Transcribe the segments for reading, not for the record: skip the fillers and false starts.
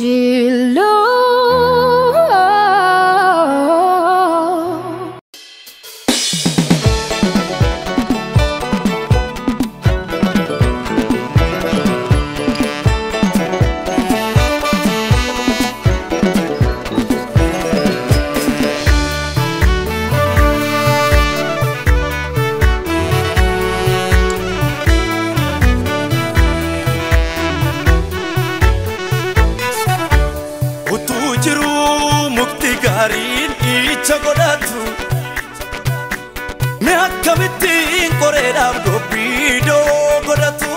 too low. Me akkamittiin qoreedhaaf dubbii godhatu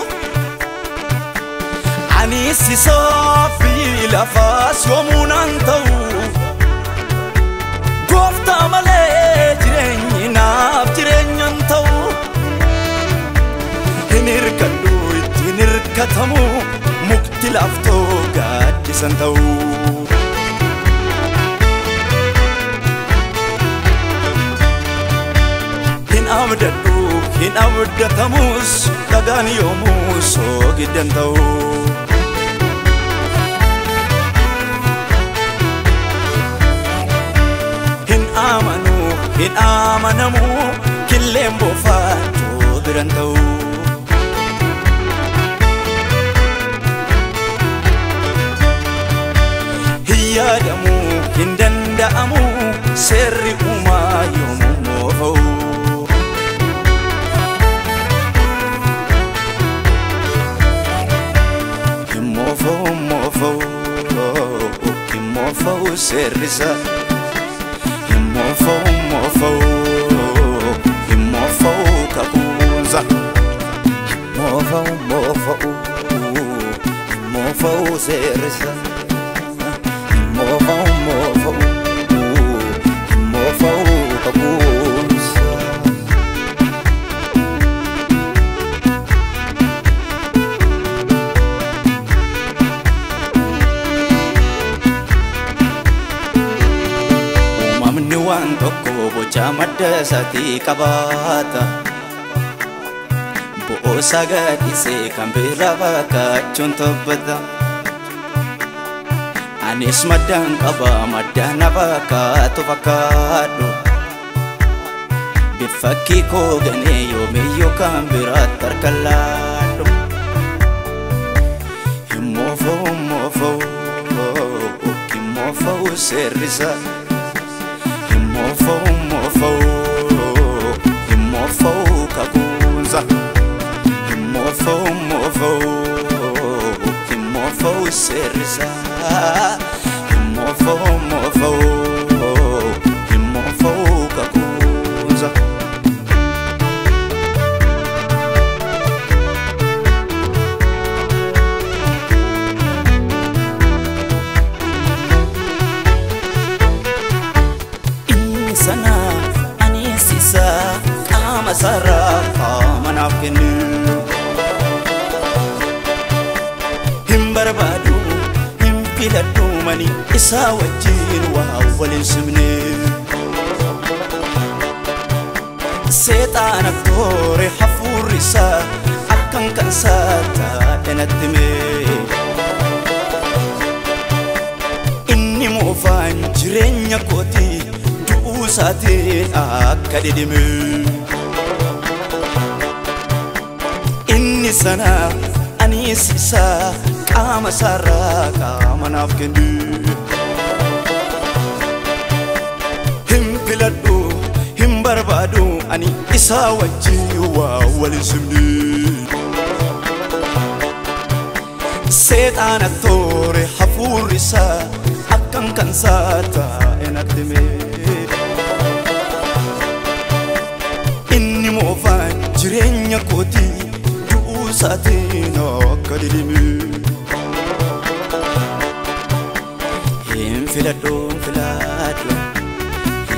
anis isaa fi lafaas yoomuu naan ta'u gooftaa malee jireenyi naaf jireenyan ta'u hin hirkadhu ittiin hirkatamu mukti laaftoo gaaddisan ta'u. Abdadhu hin abdatamus dhagaan yoomuu soogiddan ta'u. Hin amanu hin amanamu killeen boofaa joobiran ta'u. Hin yaadamu hin danda'amu seerri uumaa yoomuu moofa'u. Himmofo serrisa himmofo mofo himmofo kakunza mofo mofo himmofo serrisa himmofo mofo himmofo kakunza. Uumamni waan tokko boca madda isaatii qabaata. Bo'oosaa gadhiisee kan biraa bakkachuun tobbata. Anis maddaan qaba madda na bakkaatu fakkaadhu. Bifakkii koo ganee yoomiyyuu kan biraatti harka laadhu. Himmoofoo moofoo himmoofoo seerrisa. Himmofo mofo himmofo kakunza himmofo mofo himmofo serrisa himmofo mofo himmofo kakunza. Sana anis isa qaama sarara qaama naaf kennu hin barbaadu hin filadhu mani isaa wajjin waa waliin simne seexaana toore hafuurri isaa akkan kan isaa taa'e natti hime inni moofaan jireenya kootii du'uusaatiin akka dhidhime inni sana anis isa qaama isaarraa qaama naaf kennu hin filadhu hin barbaadu ani isaa wajjin waa waliin simne seexaana toore hafuurri isaa akkan kan isaa taa'e natti hime. Inni moofaan jireenya kootii du'uusaatiin akka dhidhime. Hin filadhu hin filadhu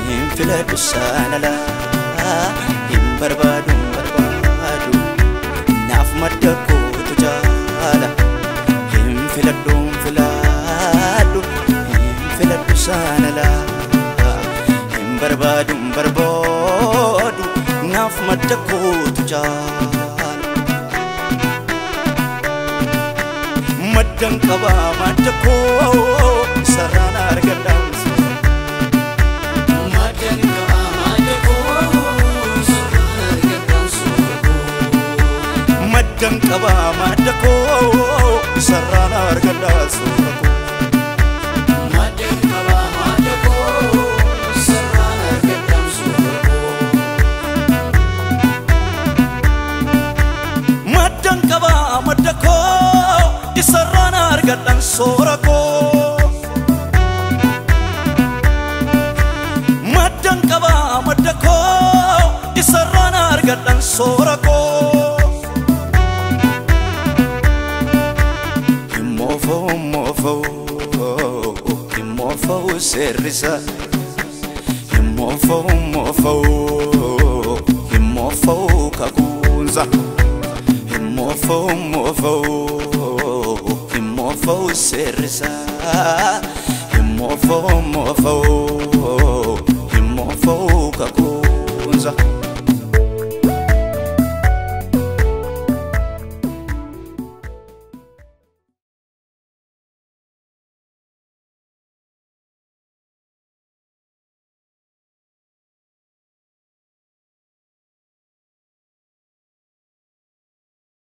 hin filadhu saanalaa hin barbaadu hin barbaadu naaf madda kootu jaala. Hin filadhu hin filadhu hin filadhu saanalaa hin barbaadu hin barbaadu naaf madda kootu jaala. Maddan qaba madda koo sarraan argadhaan soora. Maddan qaba madda koo sarraan argadhaan soora koo. Maddan qaba madda koo sarraan argadhaan soora koo. Maddan qaba madda koo sarraan argadhaan soora koo. Maddan qaba madda koo isarraan argadhaan soora koo. Maddan qaba madda koo isarraan argadhaan soora koo. Himmoofa'u moofa'u himmoofa'u seerrisa. Himmoofa'u moofa'u himmoofa'u kakuunsa. Himmoofa'u moofa'u himmoofa'u seerrisa. Himmoofa'u moofa'u himmoofa'u kakuunsa.